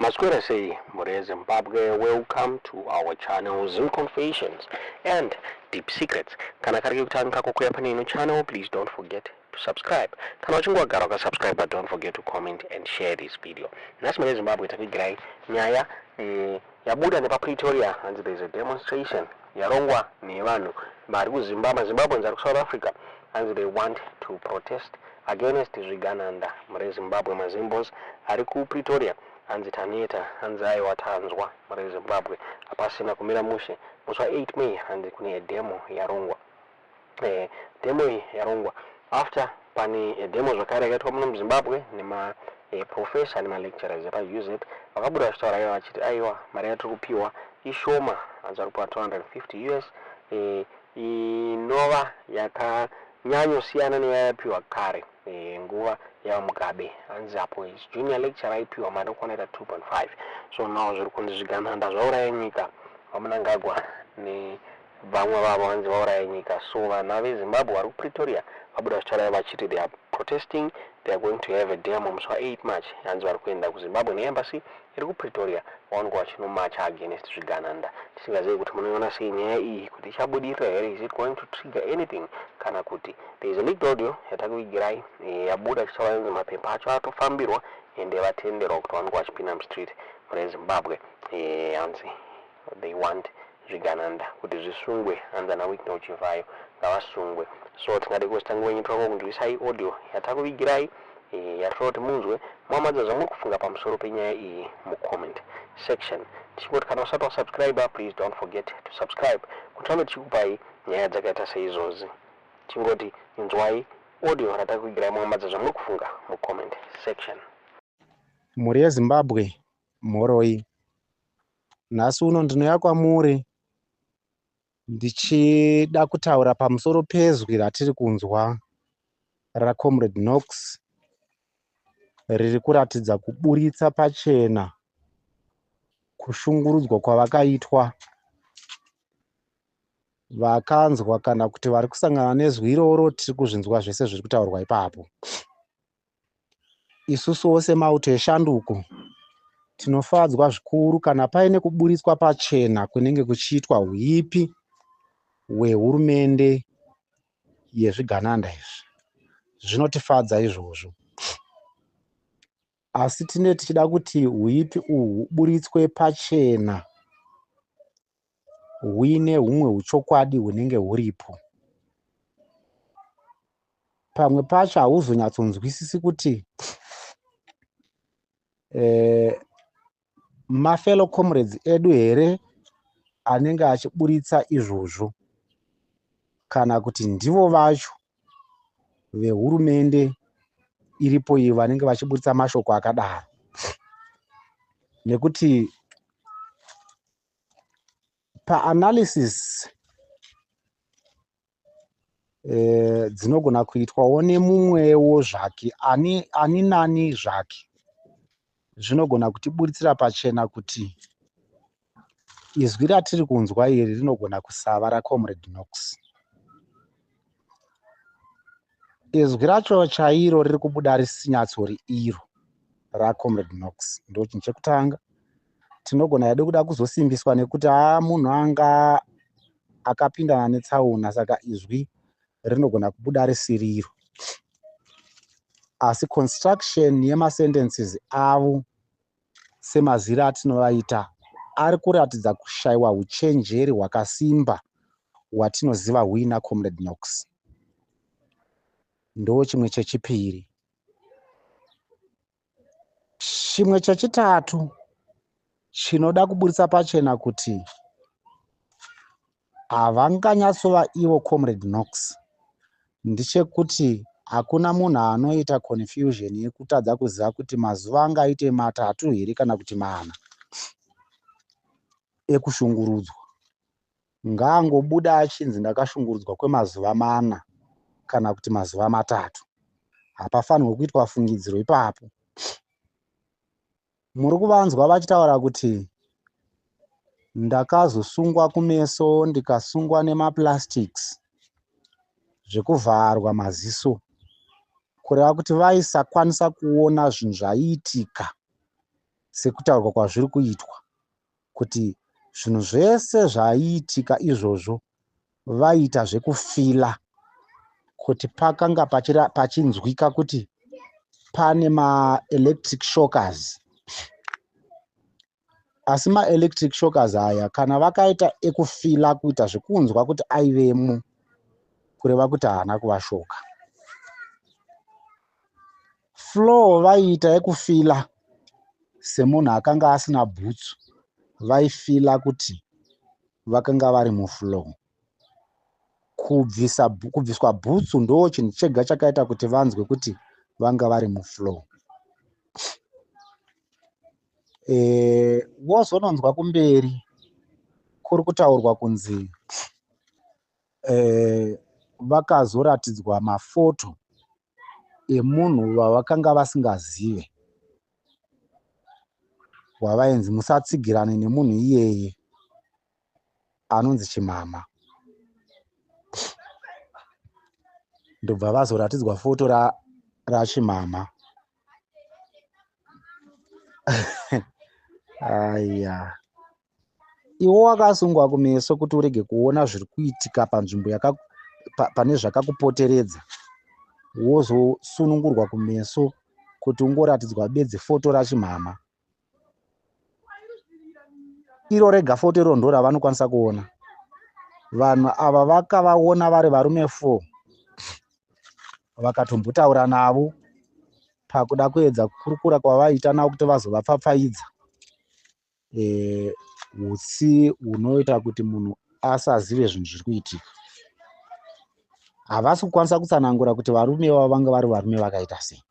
Maswera sei mhuri yeZimbabwe, welcome to our channel, Zim Confessions and Deep Secrets. Kana kari kekutanga kukuya pane ino channel, please don't forget to subscribe. Kana uchinge wagara wakasubscribe, don't forget to comment and share this video. Nhasi mhuri yeZimbabwe takuigirai nyaya yabuda nepaPretoria. Hanzi there is a demonstration yarongwa nevanhu vari kuZimbabwe, maZimbabweans ari kuSouth Africa. Hanzi they want to protest against zvigananda. Mhuri yeZimbabwe, maZimbos ari kuPretoria hanzi taneta, hanzi aiwa tanzwa. Mhuri yeZimbabwe, hapasina kumira mushe. Musi wa8 May hanzi kune demo yarongwa. Demo iyi yarongwa after pane demo zvakare yakaitwa muno muZimbabwe nemaprofessor nemalecturers epaUZ vakabuda vachitaura iva vachiti aiwa, mari yatiri kupiwa ishoma. Hanzi vari kupiwa 250 US, inova yakanyanyosiyana neyayapiwa kare, nguva yavaMugabe. Hanzi apo junior lecturer aipiwa mari okwana ita 2.5. So now zviri kunzi zvigananda zvauraya nyika. VaMnangagwa nevamwe vavo hanzi vauraya nyika. So vana veZimbabwe vari kuPretoria vabuda vachitaura vachiti they are protesting, they are going to have a demo musi wa8 March. Hanzi vari kuenda kuZimbabwe neembassy iri kuPretoria, vaonekwa vachinomacha against zvigananda. Tisingazivi kuti munoiona sei nyaya iyi, kuti ichabudirira here, is it going to trigger anything, kana kuti there is a leaked audio yatakuvigirai, yabuda ichitaura inzi mapepa acho atofambirwa ende vatenderwa kuti vaonekwa vachipinda mustreet. Mune Zimbabwe, hanzi they want zvigananda kuti zvisungwe. Hanzi ana Wicknell Chivayo ngavasungwe. So tingade kuzitangi wenyu toda kunzwisai audio yatakuvigirai, yatoda kuti munzwe muamadza zvamuri kufunga pamusoro penyaya iyi mucomment section. Tichingoti kana usati wasubscribe, please don't forget to subscribe kuti rambe tichikupai nyaya dzakaita seizvozvi. Tingoti inzwai audio ratakuvigirai, muamadza zvamuri kufunga mucomment section. Mhuri yeZimbabwe, mhoroi. Nhasi uno ndinouya kwamuri ndichida kutaura pamusoro pezwi ratiri kunzwa raComrade Knox riri kuratidza kuburitsa pachena kushungurudzwa kwavakaitwa. Vakanzwa kana kuti vari kusangana nezwi iroro, tiri kuzvinzwa zvese zviri kutaurwa ipapo. Isusuwo semauto eshanduko tinofadzwa zvikuru kana paine kuburitswa pachena kunenge kuchiitwa huipi hwehurumende yezvigananda izvi. Zvinotifadza izvozvo. Asi tine tichida kuti huipi uhu huburitswe pachena huine humwe huchokwadi hunenge huripo. Pamwe pacho hauzonyatsonzwisisi kuti mafellow comrades edu here anenge achiburitsa izvozvo, kana kuti ndivo vacho vehurumende iripo iyi vanenge vachiburitsa mashoko akadaro, nekuti paanalysis dzinogona kuitwawo nemumwewo zvake, ani nani zvake, zvinogona kutiburitsira pachena kuti izwi ratiri kunzwa iri rinogona kusava raComrade Knox. Izwi racho chairo riri kubuda risinyatsori iro raComrade Knox. Ndo chinhu chekutanga. Tinogona hedu kuda kuzosimbiswa nekuti haa, munhu anga akapindana netsaona, saka izwi rinogona kubuda risiriro. Asi construction yemasentences avo semazira atinovaita ari kuratidza kushayiwa uchenjeri hwakasimba hwatinoziva huina Comrade Knox. Ndo chimwe chechipiri. Chimwe chechitatu chinoda kuburitsa pachena kuti havanganyatsova ivo Comrade Knox ndechekuti hakuna munhu anoita confusion yekutadza kuziva kuti mazuva angaite 3 here kana kuti 4 ekushungurudzwa. Ngaangobuda achinzi ndakashungurudzwa kwemazuva 4 kana kuti mazuva 3. Hapafanirwi kuitwa fungidziro ipapo. Muri kuvanzwa vachitaura kuti ndakazosungwa kumeso, ndikasungwa nemaplastics zvekuvharwa maziso, kureva kuti vaisakwanisa kuona zvinhu zvaiitika. Sekutaurwa kwazviri kuitwa kuti zvinhu zvese zvaiitika izvozvo vaiita zvekufila kuti pakanga pachinzwika kuti pane maelectric shockers. Asi maelectric shockers aya kana vakaita ekufila kuita zvekunzwa kuti aivemo, kureva kuti haana kuvashoka. Floor vaiita yekufila semunhu akanga asina bhutsu, vaifila kuti vakanga vari mufloor. Kubvisa kubviswa bhutsu ndo chinhu chega chakaita kuti vanzwe kuti vanga vari mufloor. Wozononzwa kumberi kuri kutaurwa kunzi vakazoratidzwa mafoto emunhu vavakanga vasingazive, wavainzi musatsigirane nemunhu iyeye anonzi Chimama. Ndobva vazoratidzwa foto raChimama. Aya, iwe wakasungwa kumeso kuti urege kuona zviri kuitika panzvimbo pane zvakakupoteredza, wozosunungurwa kumeso kuti ungoratidzwa bedzi foto raChimama. Iro rega foto iro ndo ravanokwanisa kuona. Vanhu ava vakavaona vari varume 4, vakatombotaura navo pakuda kuedza kukurukura kwavaita navo kuti vazovapfapfaidza utsi hunoita kuti munhu asazive zvinhu zviri kuitika. Havasi kukwanisa kutsanangura kuti varume ivavo vanga vari varume vakaita sei.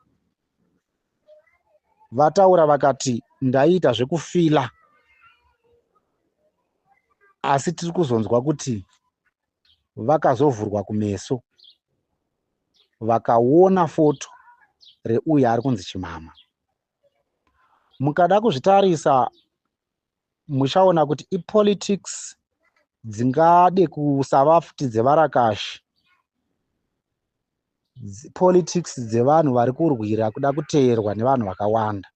Vataura vakati ndaiita zvekufila, asi tiri kuzonzwa kuti vakazovhurwa kumeso vakaona foto reuyo ari kunzi Chimama. Mukada kuzvitarisa muchaona kuti ipolitics dzingade kusava futi dzevarakashi, politics dzevanhu vari kurwira kuda kuteerwa nevanhu vakawanda.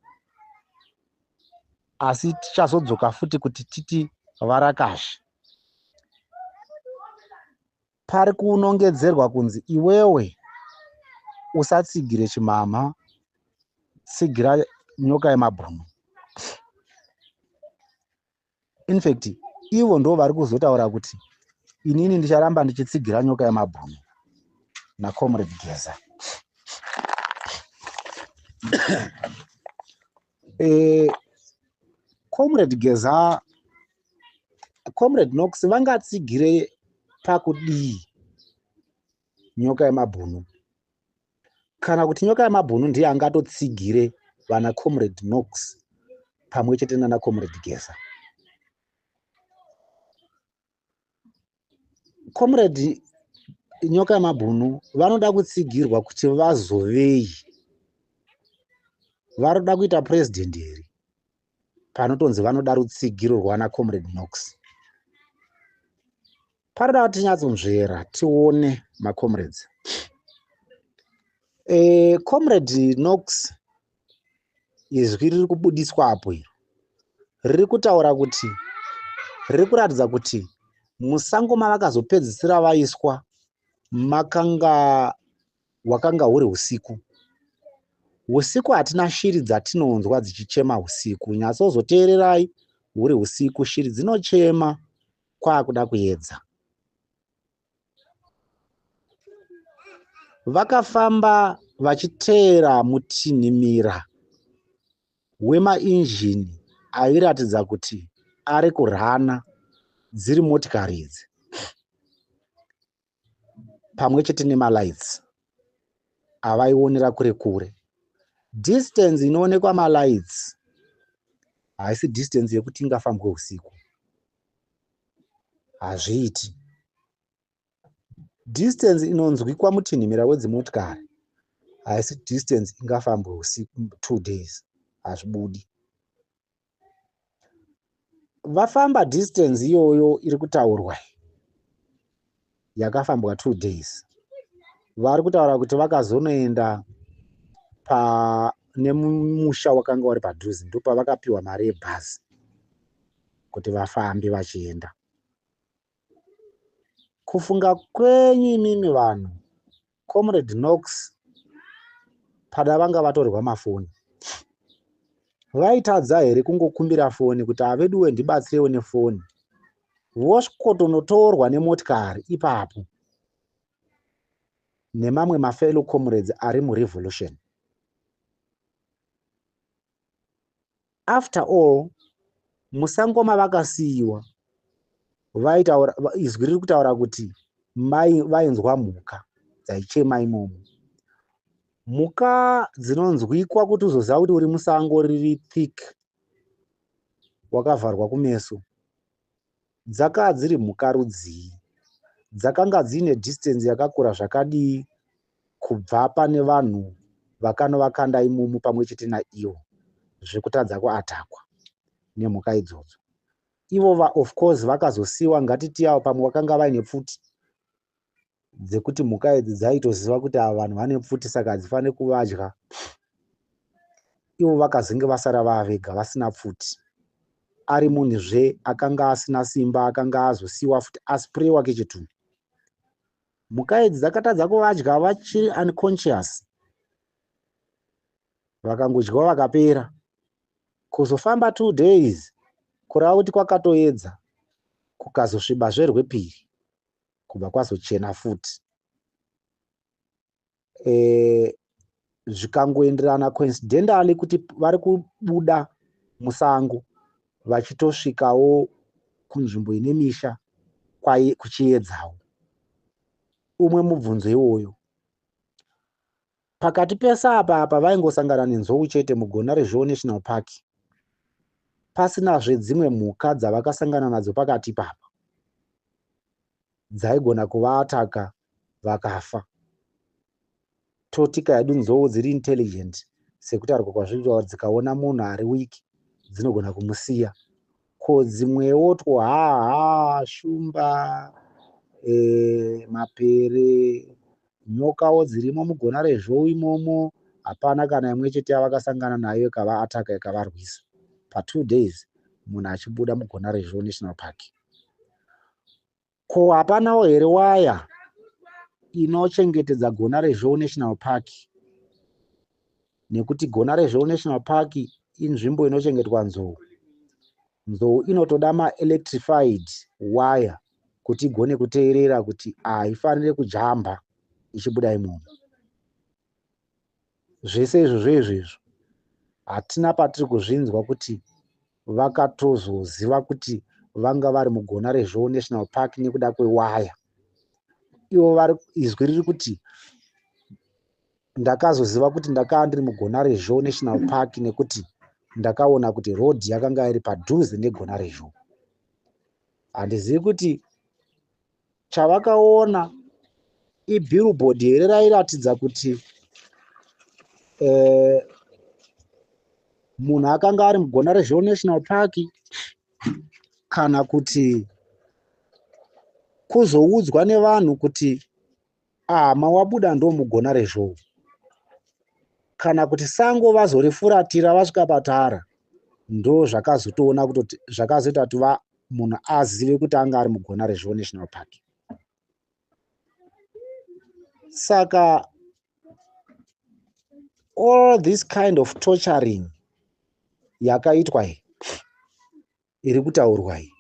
Asi tichazodzoka futi kuti titi varakashi. Pari kunongedzerwa kunzi iwewe usatsigire Chimama, tsigira Nyoka Yemabhunu. Infact ivo ndo vari kuzotaura kuti inini ndicharamba ndichitsigira Nyoka Yemabhunu naComrade Geza. Comrade Geza, Comrade Knox vangatsigire pakudii Nyoka Yemabhunu? Kana kuti Nyoka Yemabhunu ndiye angatotsigire vana Comrade Knox pamwe chete nana Comrade Geza? Comrade Nyoka Yemabhunu vanoda kutsigirwa kuti vazovei? Varoda kuita president here? Panotonzi vanoda rutsigiro rwana Comrade Knox. Paroda kuti tinyatsonzvera tione, macomrades. Comrade Knox, izwi riri kubudiswa apo iro riri kutaura kuti, riri kuratidza kuti musango mavakazopedzisira vaiswa makanga hwakanga huri usiku. Usiku hatina shiri dzatinonzwa dzichichema usiku. Nyatsozoteererai, huri usiku, shiri dzinochema kwakuda kuedza. Vakafamba vachiteera mutinhimira wemainjini airatidza kuti ari kurana dziri motikari idzi pamwe chete nemalights avaionera kure kure. Distance inoonekwa malights haisi distance yekuti ingafambwe usiku, hazviiti. Distance inonzwikwa mutinhimira wedzimotikari haisi distance ingafambwe usiku 2 days, hazvibudi. Vafamba distance iyoyo iri kutaurwa yakafambwa 2 days, vari kutaura kuti vakazonoenda. Nemusha wakanga uri padhuze, ndopavakapiwa mari yebhazi kuti vafambe vachienda. Kufunga kwenyu imimi vanhu, Comrade Knox pada vanga vatorerwa mafoni, vaitadza here kungokumbira foni kuti aveduwe ndibatsirewo nefoni, vosvikotonotorwa nemotikari ipapo nemamwe mafellow comrades ari murevolution? After all, musango mavakasiyiwa, vaitaura, izwi riri kutaura kuti mai vainzwa mhuka dzaichema imomo, mhuka dzinonzwikwa kuti uzoziva kuti uri musango riri thick, wakavharwa kumeso. Dzakaa dziri mhuka rudzii? Dzakanga dziine distance yakakura zvakadii kubva pane vanhu vakanovakanda imomo pamwe chete naivo, zvekutadza kuattackwa nemhuka idzodzo? Ivo of course vakazosiyiwa, ngatiti avo pamwe vakanga vaine pfuti dzekuti mhuka idzi dzaitoziva kuti ava vanhu vane pfuti, saka hadzifaniri kuvadya. Ivo vakazenge vasara vava vega vasina pfuti, ari munhuzve akanga asina simba, akanga azosiyiwa futi asprayiwa kechitwo. Mhuka idzi dzakatadza kuvadya vachiri unconscious, vakangodyiwa vakapera. Kuzofamba 2 days, kureva kuti kwakatoedza, kukazosvibazve rwepiri, kubva kwazochena futi. Zvikangoenderana coincidentally kuti vari kubuda musango vachitosvikawo kunzvimbo ine misha kuchiedzawo. Umwe mubvunzo iwoyo. Pakati pese apa apa vaingosangana nenzou chete muGonarezhou National Park, pasinazve dzimwe mhuka dzavakasangana nadzo pakati ipapa dzaigona kuvaattacka vakafa. Totika yedu nzou dziri intelligent, sekutaurwa kwazviri, dzikaona munhu ari weak dzinogona kumusiya. Ko dzimwewo twohaha, shumba, mapere, nyokawo dzirimo muGonarezhou imomo, hapana kana imwe chete yavakasangana nayo ikavaattacka, ikavarwisa pa2 days munhu achibuda muGonarezhou National Park? Ko hapanawo here waya inochengetedza Gonarezhou National Park? Nekuti Gonarezhou National Park inzvimbo inochengetwa nzou. Nzou inotoda maelectrified wire kuti igone kuteerera kuti haifaniri kujamba ichibuda imomo. Zvese izvozvo izvo hatina patiri kuzvinzwa kuti vakatozoziva kuti vanga vari muGonarezhou National Park nekuda kwewaya. Ivo vari, izwi riri kuti ndakazoziva kuti ndakanga ndiri muGonarezhou National Park nekuti ndakaona kuti road yakanga iri padhuze neGonarezhou. Handizivi kuti chavakaona ibillboard here rairatidza kuti munhu akanga ari muGonarezhou National Park, kana kuti kuzoudzwa nevanhu kuti ah, mawabuda ndo muGonarezhou, kana kuti sango vazorifuratira vasvika patara, ndo zvakazotoona kutoti zvakazoita kuti munhu azive kuti anga ari muGonarezhou National Park. Saka all this kind of torturing yakaitwa iyi, iri kutaurwa iyi,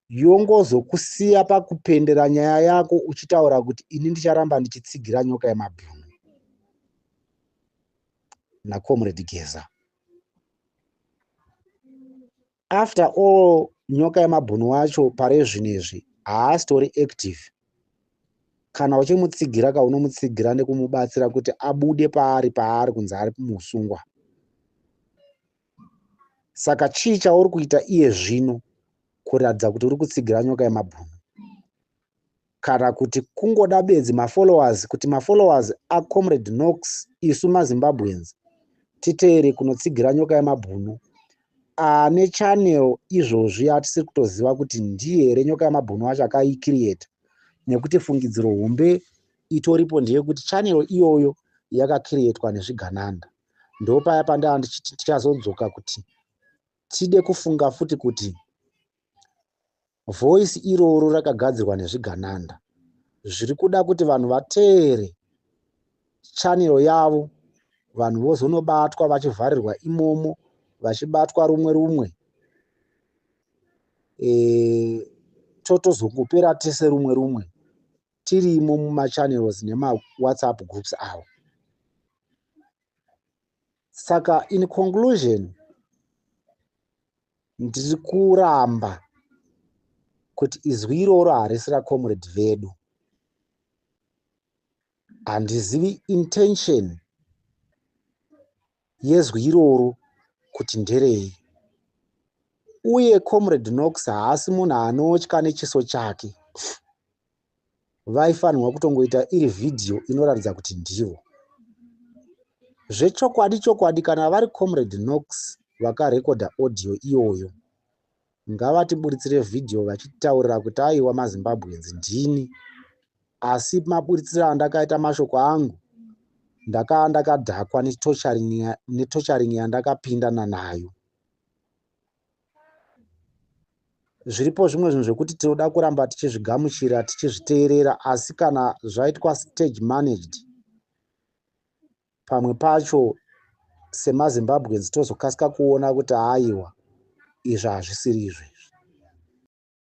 yongozokusiya pakupendera nyaya yako uchitaura kuti ini ndicharamba ndichitsigira Nyoka Yemabhunu naComrade Geza. After all, Nyoka Yemabhunu wacho pare zvinezvi haasitori active. Kana uchimutsigira ka, unomutsigira nekumubatsira kuti abude paari kunzi ari musungwa. Saka chii chauri kuita iye zvino kuratidza kuti uri kutsigira Nyoka Yemabhunu? Kana kuti kungoda bedzi mafollowers, kuti mafollowers aComrade Knox, isu maZimbabweans titeere kunotsigira Nyoka Yemabhunu ane channel izvozvi yatisiri kutoziva kuti ndiye here Nyoka Yemabhunu wacho akaicreata, nekuti fungidziro hombe itoripo ndeyekuti channel iyoyo yakacreatwa nezvigananda. Ndopaya pandaa ndichiti tichazodzoka kuti tide kufunga futi kuti voice iroro rakagadzirwa nezvigananda zviri kuda kuti vanhu vateere channel yavo, vanhu vozonobatwa vachivharirwa imomo, vachibatwa rumwe rumwe, totozongopera tese rumwe rumwe tirimo mumachannels nemaWhatsApp groups avo. Saka in conclusion, ndiri kuramba kuti izwi iroro harisi racomrade vedu. Handizivi intention yezwi iroro kuti nderei, uye Comrade Knox haasi munhu anotya nechiso chake. Vaifanirwa kutongoita iri vhidhiyo inoratidza kuti ndivo zvechokwadi chokwadi. Kana vari Comrade Knox vakarekodha audio iyoyo, ngavatiburitsire vhidhiyo vachitaurira kuti, "Aiwa, maZimbabweans, ndini, asi maburitsiro andakaita mashoko angu ndakaa ndakadhakwa netorturing yandakapindana nayo." Zviripo zvimwe zvinhu zvekuti tinoda kuramba tichizvigamuchira, tichizviteerera, asi kana zvaitwa stage managed, pamwe pacho semaZimbabweans tozokasika kuona kuti aiwa, izvi hazvisiri izve.